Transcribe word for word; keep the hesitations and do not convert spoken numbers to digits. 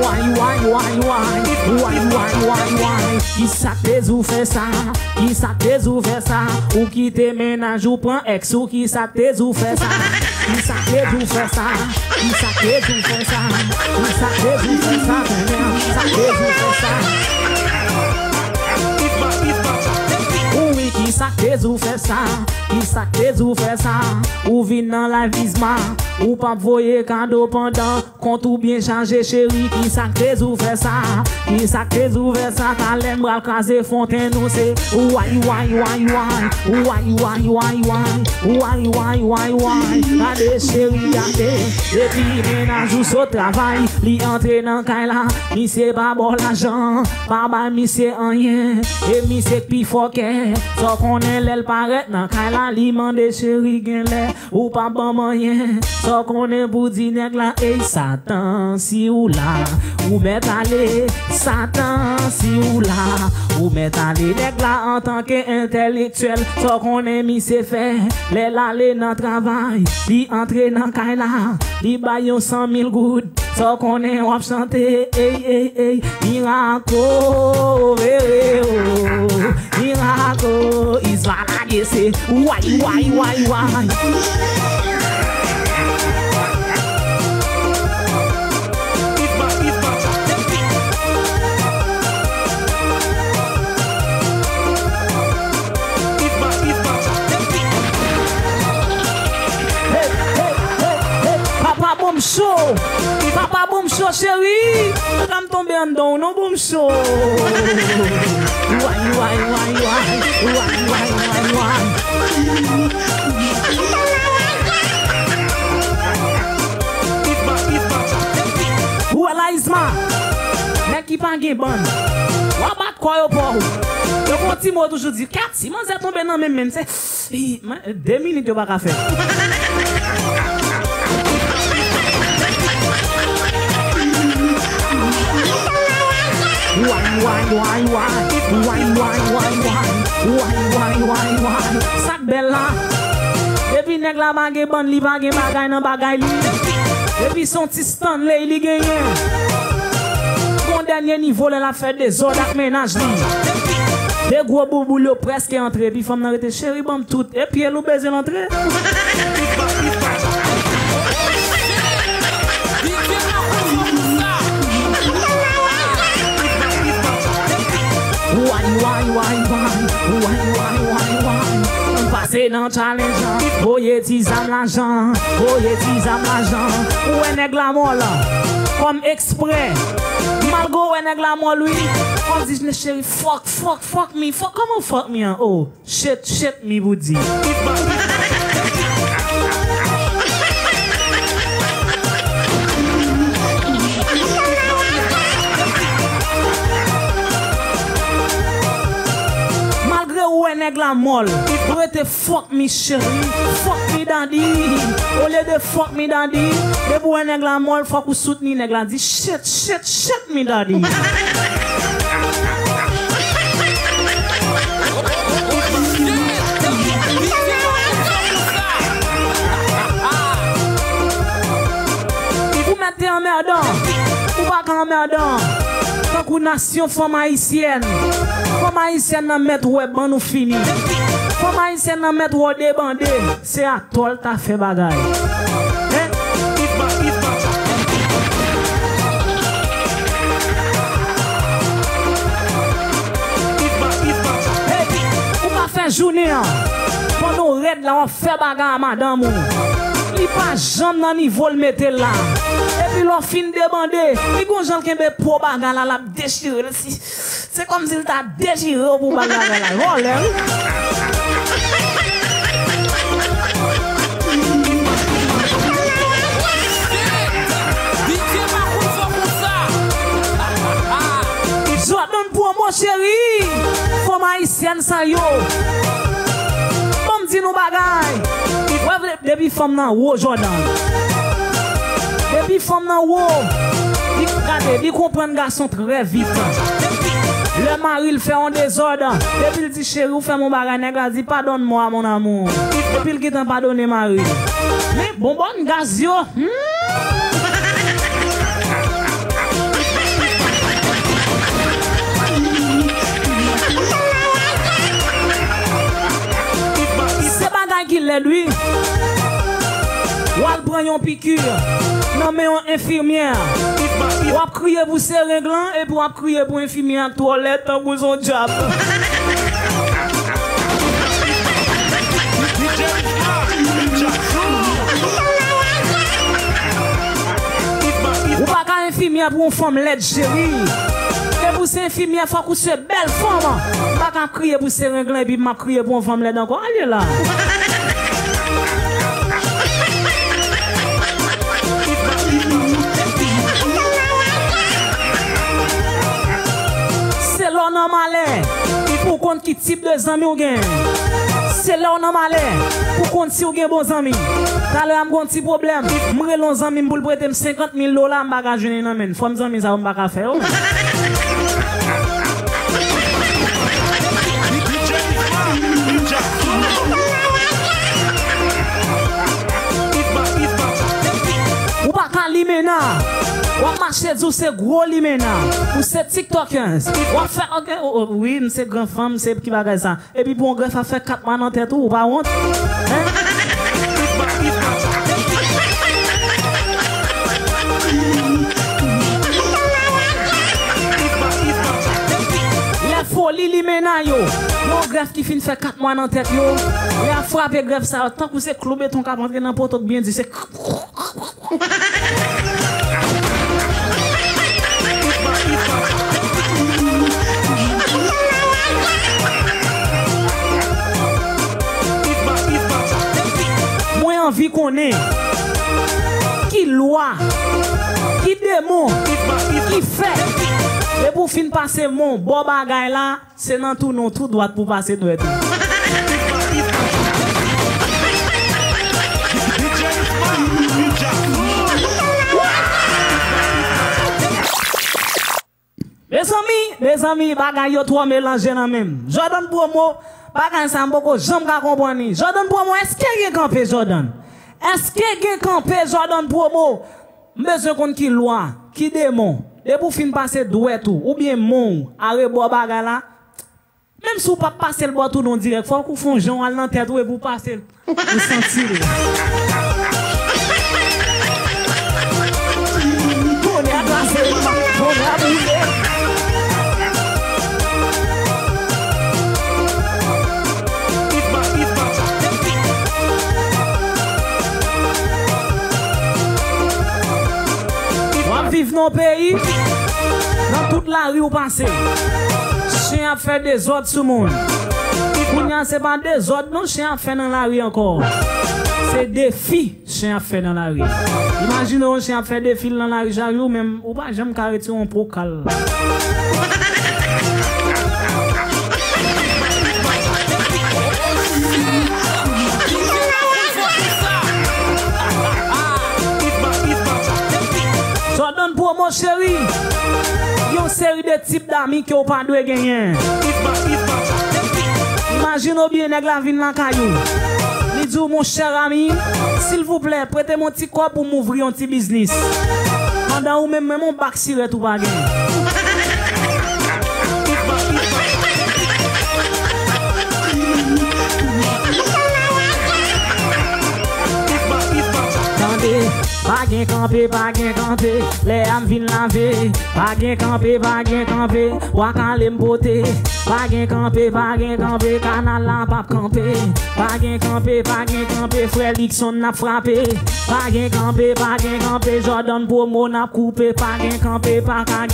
Why, why, why, why? Why, why, why, why? Kisa k te di w fè sa? Kisa k te di w fè sa? Ou kite mennaj ou pran èks ou, kisa k te di w fè sa? Kisa k te di w fè sa? Kisa k te di w fè sa? Kisa k te di w fè sa? Kisa k te di w fè sa? Ou wi, kisa k te di w fè sa? Kisa k te di w fè sa? Ou vin nan live Isma, ou p ap voye kado pandan kont ou byen chaje cheri, kisa k te di w fè sa? Kisa k te di w fè sa? Talè m pral kraze fontenn ou se why, why, why, why? Why, why, why, why? Why, why, why, why? Gade cheri gade, depi mennaj ou sot travay, li antre nan kay la, misye pa ba w lajan, pa bay misye anyen, e misye k pi fòkè, sa w konnen lè l parèt nan kay la, li mande cheri genlè ou pa ban m anyen. Sa w konnen pou di nèg la, ey Satan, si w la, ou mèt ale. Satan, si w la, ou mèt ale. Nèg la antanke entèlektyèl, sa w konnen misye fè? Lè l ale nan travay, li antre nan kay la, li bay yon san mil goud. Sa w konnen w ap chante, ey, ey, ey, mirako, vere, o, mirako, Isma lage se, why, why, why, why? Hey, hey, hey, hey, papa ban m cho. Papa ban m cho, cheri. Papa m tonbe anndan w non, ban m cho. Why, why, why, why? Why, why, why, why? Ou wè la Isma, nèg ki pa gen bann, w a bat kò yo pa w. Yo gon ti mo toujou di, kat, si manzè tonbe nan men m menm, se, i, men, de minit yo pa ka fè. Why, why, why, why? Why, why, why, why? Why, why, why, why? Sa k bèl la, depi nèg la pa gen bann, li pa gen bagay nan bagay li. Depi se yon ti Stanley li genyen. Gon dènye nivo lè l ap fè dezòd ak mennaj li. De gwo bouboul yo prèske antre, epi fanm nan rete, cheri, ban m tout. E pye l ou beze l antre. Why, why, why, why? Why, why, why, why? M pase nan challenge lan, voye ti zam lajan, voye ti zam lajan. Ou wè nèg la mòl, kòm eksprè. Malgre w wè nèg la mòl, wi. Kòm di, cheri, fuck, fuck, fuck me, fuck, kòman fuck me an? Oh. Shit, shit, mi pou di. Malgre ou wè nèg la mòl, ou rete fuck me cheri, fuck me daddy. Olye de fuck me daddy, depi ou wè nèg la mòl, fòk ou soutni nèg la, di shit, shit, shit. Mi daddy. Ou mèt te anmèdan. Ou pa ka anmèdan. Tankou nasyon fanm ayisyèn. Fanm ayisyèn nan mèt wè bann ou fini. Fanm ayisyèn nan mèt wè w debande. Se atò l ta fè bagay. Hein? Hey, ou ka fè jounen an, pandan w rèd la, w ap fè bagay a madanm ou. Li pa janm nan nivo l mete l la. Epi lè w fin debande, li gon jan l kenbe po bagay la, l ap dechire l. Si, Se kòmsi l ta dechire w pou bagay la. Vòlè, wi. Jordan Promo, cheri. Fanm ayisyèn sa yo. Ban m di nou bagay. Wè, depi fanm nan wo, Jordan. Depi fanm nan wo, li, gade, li konprann gason trè vit. Lè mari l fè yon dezòd, depi l di, cheri, ou fè m yon bagay, nèg la di, pardonne-moi, mon amour. Depi l gentan padone mari l. Men bonbòn gaz yo, hmm. yon piki nan men yon enfimyè. W ap kriye pou sereng lan, epi w ap kriye pou enfimyè a k twò lèd tankou s on dyab. Ou pa ka enfimyè pou yon fanm lèd, cheri. Depi w se enfimyè, fòk ou se bèl fanm. M pa ka kriye pou sereng lan, epi m ap kriye pou yon fanm lèd ankò. Al ye la. Se lè w nan malè pou w konn ki tip de zanmi w gen. Se lè w nan malè pou w konn si w gen bon zanmi. Talè a m gen yon ti pwoblèm. M rele yon zanmi m pou l prete m senkant mil dola, m pa ka jwenn li nan men l. Fòm zanmi sa yo m pa ka fè yo. Ou pa ka limena. W ap mache di w se gwo limena. Ou se tiktokers. W ap fè, ok, oh, oh, wi, m se gran fanm, m se ki bagay sa. Epi pou yon grèf ap fè kat mwa nan tèt ou, ou pa wont? Hein? Lè foli limena yo, yon grèf ki fin fè kat mwa nan tèt yo, lè ap frape grèf sa yo, tankou se klou beton k ap antre nan poto k byen di, se Mwen anvi konnen ki lwa, ki demon, ki fè, depi w fin pase men w bò bagay la, se nan tounen w tou dwat pou w pase dwèt ou. Mezanmi, mezanmi, bagay yo twò melanje nan men m. Jordan Promo, bagay sa m poko janm ka konprann li. Jordan Promo, èske gen kanpe Jordan? Èske gen kanpe Jordan Promo? M bezwen konn ki lwa, ki demon. Depi w fin pase dwèt ou, oubyen men w, arebò bagay la, menm si w p ap pase l bò tounen w dirèk, fòk ou fè yon jan w al nan tèt ou epi w pase l. Ou santi l. Tonnè a kraze, tonnè a boule. W ap viv nan yon peyi, nan tout lari w pase, chen ap fè dezòd sou moun. Kounye a, se pa dezòd non chen ap fè nan lari ankò. Se defi chen ap fè nan lari. Imajine w, chen ap fè defi l nan lari chak jou, men ou pa janm ka retire yon po kal. Jordan Promo cheri, yon seri de tip dami ke w pa dwe genyen. Imajine w byen, nèg la vin lakay ou. Li di w, mon cher ami, silvouplè, prete m yon ti kòb pou m ouvri yon ti biznis. Pandan ou menm, menm yon bak sirèt ou pa gen. Tande, pa gen kanpe, pa gen kanpe, lè a m vin lave. Pa gen kanpe, pa gen kanpe, bwa kale m pote. Pa gen kanpe, pa gen kanpe, kanal la p ap kanpe. Pa gen kanpe, pa gen kanpe, frè Luckson n ap frape. Pa gen kanpe, pa gen kanpe, Jordan Promo n ap koupe. Pa gen kanpe, pa ka gen